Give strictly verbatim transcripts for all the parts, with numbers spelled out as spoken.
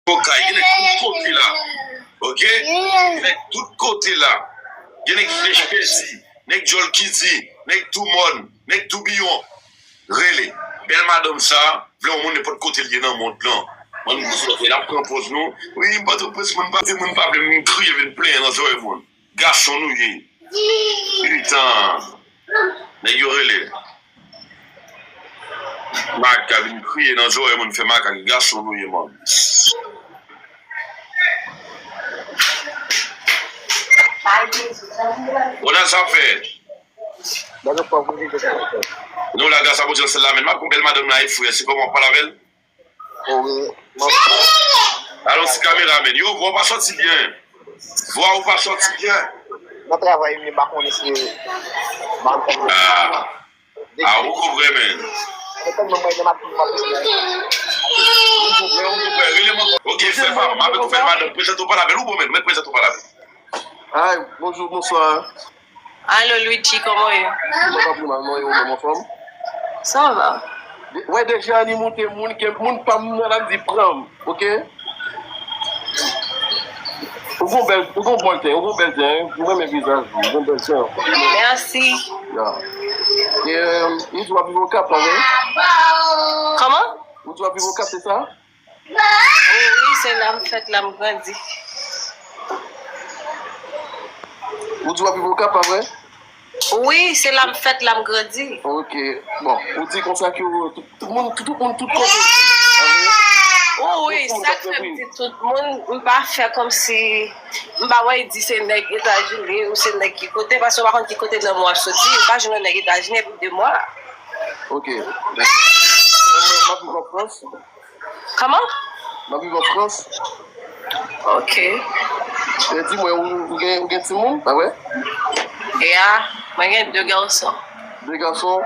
Okay, gen nèg tout kote la. Ok? Gen nèg tout kote la. Gen nèg ki pèdi, nèg djòl ki di, nèg tou mòn, nèg toubiyon. Rele. Bèl madanm sa, vle yon moun nenpòt kote l ye nan mond lan. Mwen, nou sòti, n ap pran pòz nou. Wi, m pa twò près, moun pa, moun pa vle m kriye vin plenyen nan zòrèy moun. Gason nou ye. Putain. Nèg yo rele. Makak vin kriye nan zòrèy moun fè makak, gason nou ye, man. Konan sa fè? Nou la gras a Bondye nan syèl la, men m ap gon bèl madanm la, e frè, se kòman w pale avè l? Alon ti kameramen. Yo, vwa w pa sòti byen. Vwa w pa sòti byen. Nan travay, m pa konnen si. Ah. Ah, ou konprann, men. Ou konprann, ou konprann. Rele mwen. Ok, frè pa m, avèk ou fè madanm, prezante w pale avè l, ou bon, men, mwen prezante w pale avè l. Hi, bonjou, bonswa. Alo, Luigi, kòman w ye? Mwen pa pi mal, non, e ou menm, anfòm? Sa va. Wè, deja, ni moute moun, ke moun pa m nan, l ap di, pran m, ok? Ou gon bèl, ou gon bèl ten, ou gon bèl ten, wi. Mwen renmen vizaj ou, ou gon bèl ten. Mèsi. Ya. E, euh, ou di w ap viv Okap, pa vre? Kòman? Ou di w ap viv Okap, se sa? Wi, wi, se la m fèt, la m grandi. Ou di w ap viv Okap, pa vre? Wi, se la m fèt, la m grandi. Ok. Bon, ou di konsa ke ou, tout, tout moun, tout, tout moun, tout kote. Wi, wi, sa k fè m di tout moun, m pa fè kòmsi, m pa wè di se nèg Etazini ou se nèg ki kote, paske w pa konn ki kote nanm ou ap soti, ou pa jwenn yon nèg Etazini epi de mwa. Ok. Mwen, mwen, m ap viv an Frans. Kòman? M ap viv an Frans. Ok. E di mwen, ou, ou gen, ou gen timoun, pa vre? Ya, mwen gen de gason. De gason?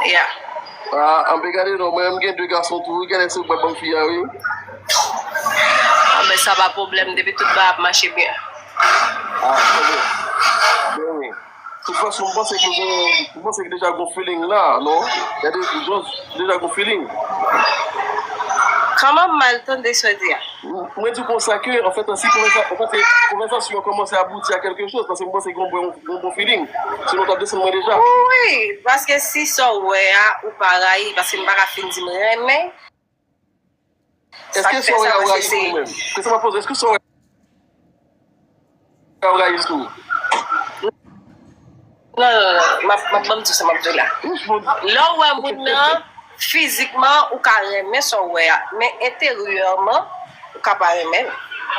Ya. Ah, anben gade non, mwen menm gen de gason tou, wi, gade si ou pral ban m fi a, wi. Anben sa pa pwoblèm, depi tout bagay ap mache byen. Ah, trè byen. Byen, wi. Tout fason, m panse ke gon, m panse ke deja gon feeling la, non? Gade, jan deja gon feeling. Kòman m mal tande sa w di a? M, mwen di konsa ke, anfèt, si konvèsa-, anfèt, konvèsasyon an kòmanse abouti a kèlke choz, paske m panse gon bon, gon bon feeling. Sinon, w t ap desann mwen deja. Wi, paske si sa w wè a, ou pa rayi, paske m pa ka fin di m renmen. Èske sa w wè a ou rayi sou ou menm? Kesyon m ap poze, èske sa w wè a ou rayi sou ou? Non, non, non, non. M ap, m ap, ban m di w sa m ap di w la. Lè w wè moun nan, fizikman, ou ka renmen sa w wè a. Men enteryèman, ou ka pa renmen l.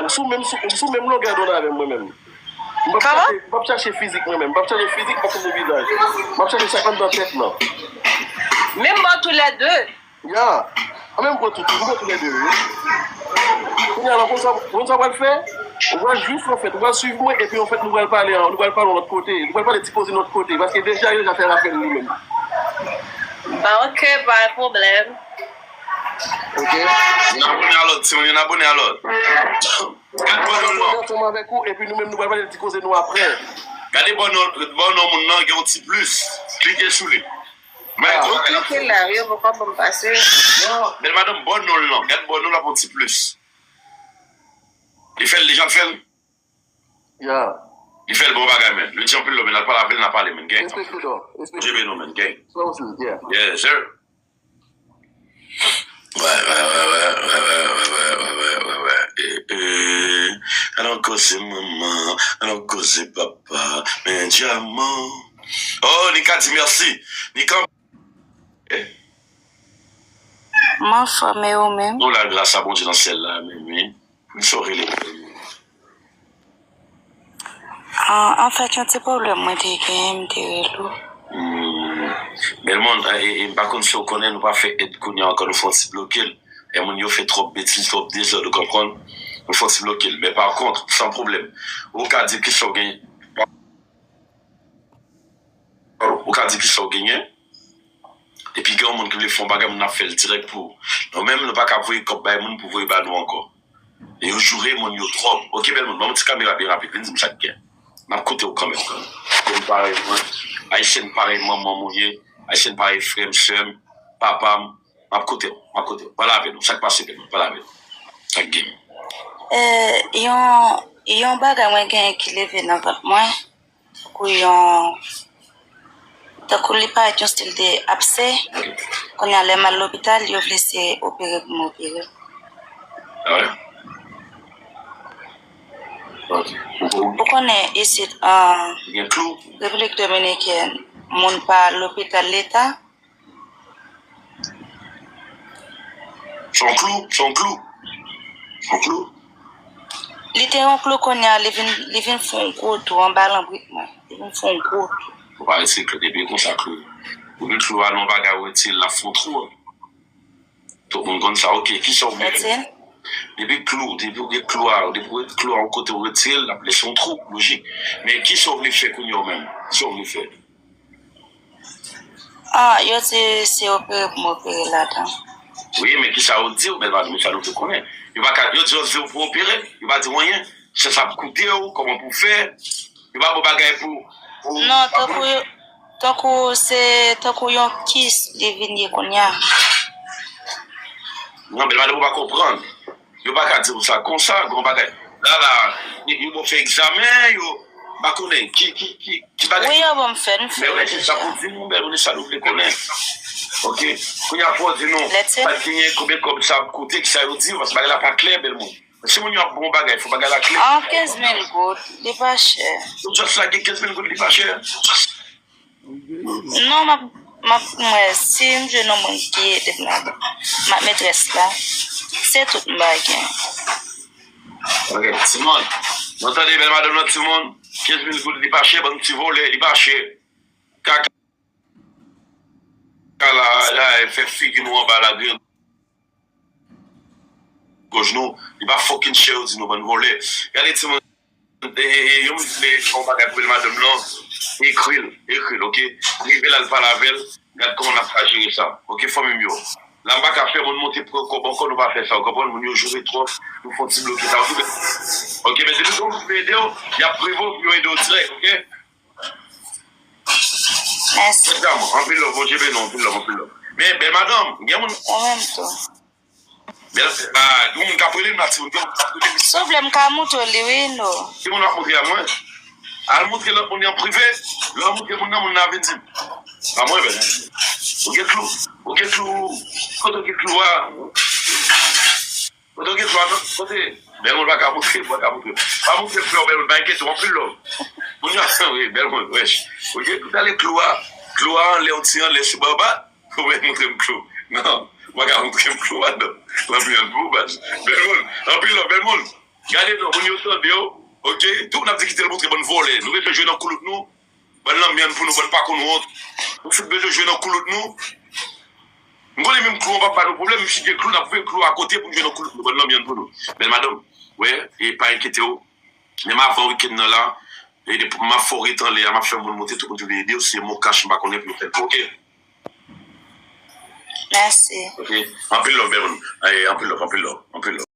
Ou sou menm, sou, ou sou menm longè donn avè m, mwen menm. M p ap chache, m p ap chache fizik mwen menm. M p ap chache fizik, m p ap chache vizaj. M ap chache sa k anndan tèt lan. Menm ban toulède. Ya. An menm pran tout, m pran toulède, wi. Kounye a la, konsa, konsa w pral fè? Ou pral jis, anfèt, ou pral swiv mwen, epi, anfèt, nou pral pale, nou pral pale yon lòt kote. Nou pral pale ti koze yon lòt kote, paske deja, yo deja fè rapèl li menm. Bon, ok, pa gen pwoblèm. Ok? N abone a lòt, timoun, yo n abone a lòt. Gad bò non l lan. Ansanm avèk ou, epi nou menm, nou pral pale ti koze nou aprè. Gade bò non, bò non moun nan, gen yon ti plis. Klike sou li. Mwen tou. Klike la, yo poko ban m pase. Non, bèl madanm, bò non l lan. Gad bò non l la pou ti plis. Li fè l deja, l fè l. Ya. Li fè l bon bagay, men. Li di anpil love, n al pale avè l, n a pale, men. Gang. Respect to dog. Respect. Dye beni w, men. Gang. So soon, yeah. Yes, sir. Wè, wè, wè. E, e. Alò koze manman, alò koze papa, men dyaman. Oh, Nika di mèsi. Nika. M anfòm, e ou menm? Nou la, gras a Bondye nan syèl la, men wi. Sa w rele? Ah, anfèt, yon ti pwoblèm mwen te genyen, m te rele w. Hmm. Bèl moun, e, e, e, m pa konn si w konnen, nou pa fè èd kounye a ankò, nou fè yon ti bloke l. E moun yo fè twòp betiz, twòp dezòd, ou konprann? Nou fè yon ti bloke l. Men pa kont, san pwoblèm. Ou ka di kisa w genyen. Ou ka di kisa w genyen. Epi gen yon moun ki vle fè yon bagay, moun ap fè l dirèk pou ou. Nou menm, nou pa ka voye kòb bay moun pou voye ba nou ankò. E yo joure moun yo twòp. Ok, bèl moun, ban m yon ti kamera byen rapid, vin di m sa k gen. M ap koute w kanmenm, kanmenm. Moun parèy mwen, Ayisyèn parèy manman m ou ye, Ayisyèn parèy frè m, sè m, papa m, m ap koute w, m ap koute w. Pale avè nou, sa k pase, bèl moun, pale avè nou. Ak game. Eh, yon, yon bagay mwen genyen ki leve nan vant mwen, tankou yon, tankou li parèt yon stil de absè. Kounye a, lè m al lopital, yo vle se opere pou m opere. Ah ouais? Ok. Ou konnen isit an Repiblik Dominikèn, moun pa lopital leta. Se yon klou, se yon klou. Se yon klou. Li te yon klou, kounye a, li vin, li vin fè yon gwo twou anba lanbrit mwen. Li vin fè yon gwo twou. Ou pa retire klou depi konsa klou. Ou gen klou a nan bagay ou retire l, l ap fè yon twou. Tout moun konn sa, ok, kisa ou vle fè? Depi klou, depi ou gen klou a, depi ou gen klou a yon kote ou retire l, l ap lese yon twou, lojik. Men kisa ou vle fè kounye a ou menm? Kisa ou vle fè? Ah, yo di se opere pou m opere ladan. Wi, men kisa yo di w, bèl madanm, sa nou vle konnen. Yo pa ka, yo di yo di w pou opere, yo pa di w anyen. Sa sa ap koute w, kòman pou fè. Yo pa bon bagay pou, pou Non, tankou, tankou se, tankou yon kis li vin ye kounye a. Non, bèl madanm, ou pa konprann. Yo pa ka di w sa konsa, gran bagay. La, la, yo, yo bon fè egzamen, yo pa konnen ki, ki, ki, ki bagay. Wi, yo bon m fè, m fè. Men wè, se sa pou di nou, bèl moun, sa nou vle konnen. Ok? Kounye a pou di nou, pa t genyen konbyen kòb sa ap koute, ki sa yo di, paske bagay la pa klè, bèl moun. Si moun yo ap bon bagay, fò bagay la klè. Ah, kenz mil goud, li pa chè. Ou just lage kenz mil goud, li pa chè. Non, m ap, m ap, m wè, si m jwenn yon moun ki ede m ladan, m ap met rès la. Se tout m pa gen. Ok, timoun. Nou tande bèl madanm nan, timoun. Kenz mil goud, li pa chè, bann ti vòlè, li pa chè. Kaka la, la, fè figi nou anba la, grenn gòj nou, li pa fucking chè, yo di nou bann vòlè. Gade timoun, e, e, e, yon moun vle fè yon bagay pou bèl madanm nan, ekri l, ekri l, ok? Rive la, l pale avè l, gad kòman n ap ka jere sa, ok, fanmi m yo? La, m pa ka fè moun monte pran kòb ankò, nou pa fè sa, w konprann? Moun yo joure twòp, nou fè yon ti bloke sa, ok? Ok, men depi yon moun vle ede w, y ap prive w pou yo ede w dirèk, ok? Mèsi. Medam, anpil love, Bondye beni w, anpil love, anpil love. Men, bèl madanm, gen moun. Ou menm tou. Bèl, ah, gen moun k ap rele m la, timoun, gen moun k ap rele m. Si w vle, m ka montre w li, wi, no. Gen moun ap montre a mwen. Al montre lòt moun li an prive. Lè w montre moun nan, moun nan vin di m. Pa mwen, bèl. Ou gen klou. Ou gen klou. Kote w gen klou a? Kote w gen klou a, non? Kote? Bèl moun pa ka montre, pa ka montre. Pa montre flè w, bèl moun, pa enkyete w, anpil love. Moun yo, wi, bèl moun, wèch. Ou gen klou, gade klou a, klou a anlè, yon ti anlè sou baba. Ou mèt montre m klou. Non, ou pa ka montre m klou, madanm. Lanmou an pou ou, baz. Bèl moun, anpil love, bèl moun. Gade non, moun yo tande w, ok? Tout moun ap di kite l montre bann vòlè. Nou bezwen jwe nan koulout nou. Bann lanmyann pou nou, bann pa konn wont. Nou fout bezwen jwe nan koulout nou. M konnen menm klou an p ap ba nou pwoblèm, m chite klou, n ap voye klou akote pou n jwe nan koulout nou, bann lanmyann pou nou. Bèl madanm, wè, e pa enkyete w. Menm avan wikenn nan la, e depi m ap fè w ret anlè a, m ap fè moun monte, tout moun ki vle ede w, se mon kach m pa konnen pou yo fè l pou, ok? Mèsi. Ok. Anpil love, bèl moun. Ay, anpil love, anpil love, anpil love.